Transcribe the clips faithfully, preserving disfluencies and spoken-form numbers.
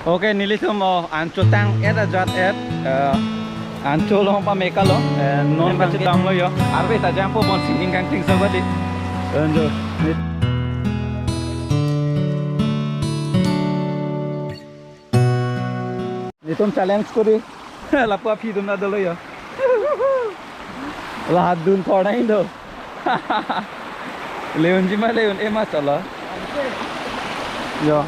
Okay, nelitum, oh, anchotang et ajat et, eh, ancho along pameka lo, eh, non pachedam lo yo. Arve ta jangpo bon sining kangting so bali. Enjoy. Nelitum challenge kori. Lapu aphi atum ta dolo yo. La dun thor nang do. Le-unji ma le-un-e ma chala. Yo.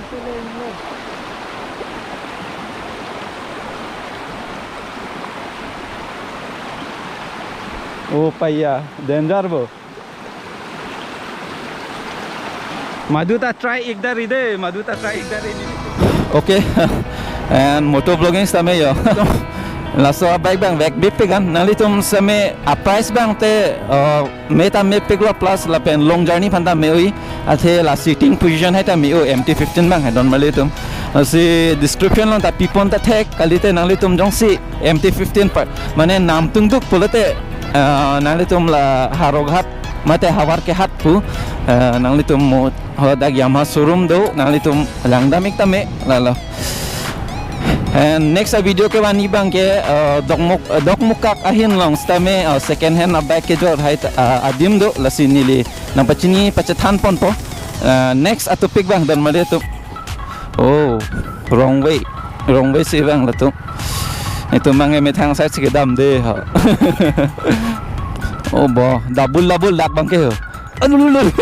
Oh, paiya, danger bo. Madu ta try ik dari de, madu ta try ik dari ni. Okay. And moto vlogging sitame yo. Laso bike abang vek bip pegan. Nanglitum sitame a price abang te, uh, me ta mepik lo plus lapen long journey aphan ta me-oi. Athe la sitting position hai ta me-o M T fifteen abang hai don marli atum. Si description along ta pipon ta thek kalite nanglitum jongsi M T fifteen par mane nam tungduk pulote, uh, nanglitum la Howraghat mate Howraghat pu, eh, nanglitum mo ho dak Yamaha showroom do, nanglitum langdam ik tame lalo. And next a video kevan abang ke, eh, Dokmok, eh, Dokmokaik ahin along sitame, eh, second hand a bike kejor hai ta, eh, adim do, lasi neli nangpachini pachethan ponpo. Eh, next a topic abang don marli atum. Oh, wrong way. Wrong way si abang latum. Itum abang methang side si kedam de ha. Oh bo, double double dak abang ke ho. Aduh, aduh, aduh.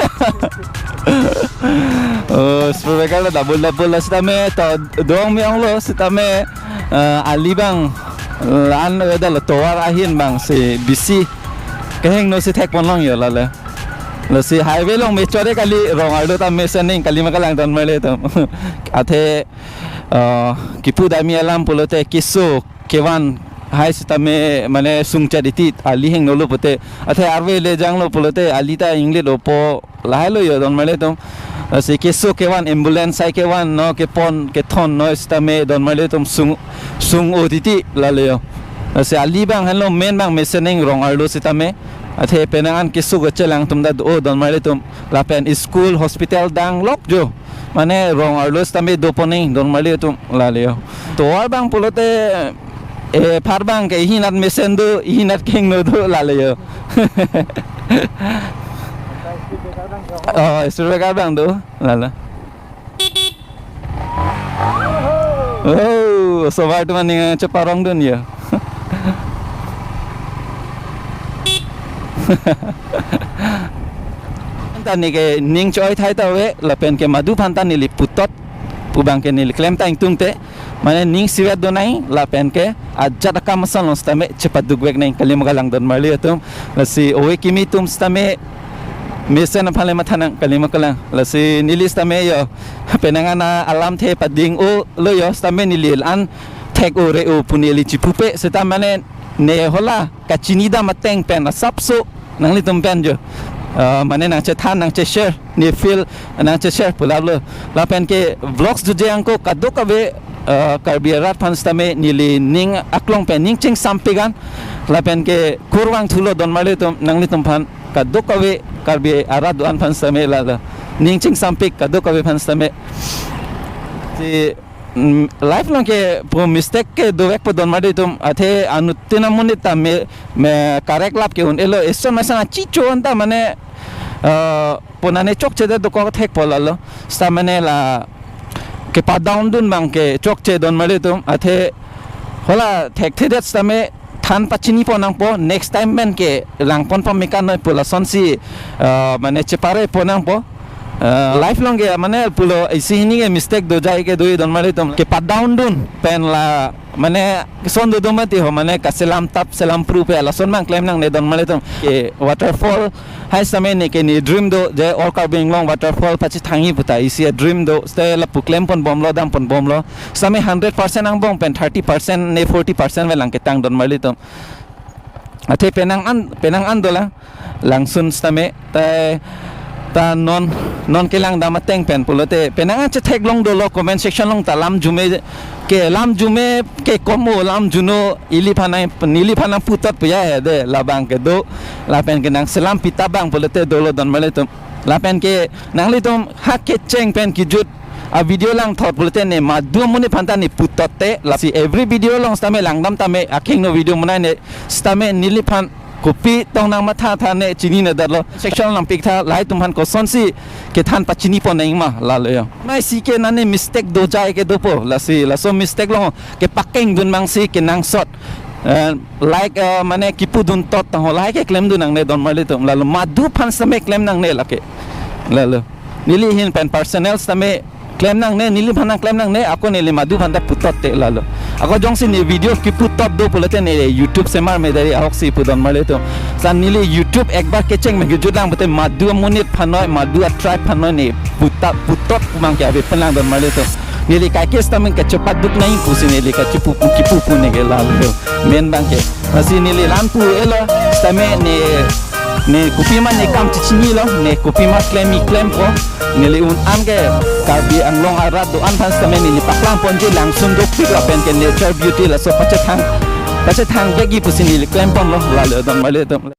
Oh, speed breaker la double double la sitame to dong me-ong lo sitame, eh, ali abang la-an lo da lo tovar ahin abang si bisi kehingno si thek pon long yo lale. Lasi highway along me chore kali rong arlo ta mesen nang kali ma kalang don marli atum. Athe, eh, kipu dami alam pulote keso kevan hai sitame mane sungchat iti ali hingno lo pute. Athe arve le janglo pulote ali ta inglit opo lahai lo yo don marli atum. Lasi keso kevan ambulance hai kevan no kepon kethon no sitame don marli atum sung sung-o titi lale yo. Lasi ali abang henlo main abang mesen nang rong arlo sitame. Athe penang an keso kechelang atum ta do don marli atum. Lapen school, hospital danglok jo. Mane rong arlo sitame do pon nang don marli atum lale yo. Tovar abang pulote, eh, phar abang ke ihinat mesen do, ihinat kehingno do lale yo. Oh, speed breaker abang do lale. Oh, osomar atum aning cheparong dun ya. Anta neke ning choi thai ta ave, lapen ke madu aphan ta neli putot, pu abang ke neli klem ta ingtungte, mane ning sivet do nang, lapen ke ajat akam ason along sitame chepaduk vek nang kali ma kalang don marli atum, lasi ove kimi atum sitame mesen aphan le matha nang kali ma kalang, lasi neli sitame yo, penang an alamthe pading-o lo yo sitame neli an thek-o re-o pu neli chipupe sita mane ne hala kachini dam ateng pen asapso nanglitum pen jo, ah, mane nangchethan nangcheshare ne feel nangcheshare pu lalo. Lapen ke vlogs doji angko kadokave, ah, Karbi arat aphan sitame neli ning aklong pen ning chingsampik an. Lapen ke kurvangthu lo don marli atum nanglitum aphan kadokave Karbi arat do-an aphan sitame lalo. Ning chingsampik kadokave aphan sitame. Si, mm, life along ke po mistake ke dovek po don marli atum, athe anuttin amonit ta me, me correct lap ke un-elo, eson masang achicho anta mane, eh, po nane chokche det dokok thek po lalo. Sita mane la kepadown dun abang ke chokche don marli atum, athe hala thekthedet sitame than pachini pon nangpo, next time pen ke lang pon pameka noi pu lasonsi, eh, mane chepare pon nangpo. Eh, life along ke mane pulo isi hini ke mistake dojai ke do don marli atum, kepadown dun pen la mane keson do do mati ho, mane kaselam tap selam pru pe lason abang klem nangne don marli atum. Ke waterfall hai sitame neke ne dream do je All Karbi Anglong waterfall pachethangji pu ta isi a dream do, sita lapu klem pon bomlo dam pon bomlo. Sitame hundred percent angbong pen thirty percent ne forty percent ve lang ketang don marli atum. Athe penang an, penang an dolang, langsun sitame, ta, ta non, non kelang dam ateng pen pulote, penang an chetheklong dolo comment section along ta lam jume ke, lam jume ke komo, lam juno ili aphan nang, neli aphan nangputot puya he de, labang ke do, lapen ke nangselam pita abang pulote dolo don marli atum. Lapen ke nanglitum ha kecheng pen kejut a video langthot pulote ne madu amonit aphan ta ne putotte, lasi every video along sitame langdam tame akhingno video monai ne sitame neliphan kopi tong nangmathatha ne chininedatlo. Section nangpiktha, lahai atumphan kosonsi kethan pachinipon nangma lalo yo. Mai si ke nane mistake dojai ke dopo, lasi laso mistake along kepakengdun mangsi kenangsot, eh, like, eh, mane kipudun tot tangho lahai keklemdun nangne don marlitum, lalo madu aphan sitame klem nangne lake. Lalo neli ahin pen personal sitame klem nangne, neliphan nangklem nangne, ako neli madu aphan ta putotte lalo. Ako jongsi ne video kiputot do pulote ne YouTube semar medari ahoksi pu don marlitum. Sa neli YouTube ekbar kecheng me kejut lang pulote madu amonit aphan noi, madu a-tribe aphan noi ne puta putot pu abang ke ave pen lang don marlitum. Neli kaike sitame kachepaduk nang pusi neli kachepu pu kipu pu ne ke lalo. Main abang ke. Lasi neli la-an pu-elo sitame ne, ne kopima ne kam chechinilo, ne kopima klem-i klempo. Neli un-an ke Karbi Anglong arat do-an aphan sitame neli paklangponji, langsun dopik lapen ke nature beauty laso pachethang, pachethang vekji pusi neli klemponlo lalo don marlitum.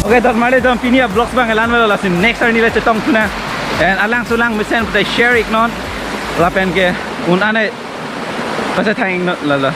Okay, don marlitum, pini a-vlogs abang ke la-an lo, lasi next arni le chetongthu nang. And alang sulang mesen putai share iknon. Lapen ke un-an e pachethang iknon lalo.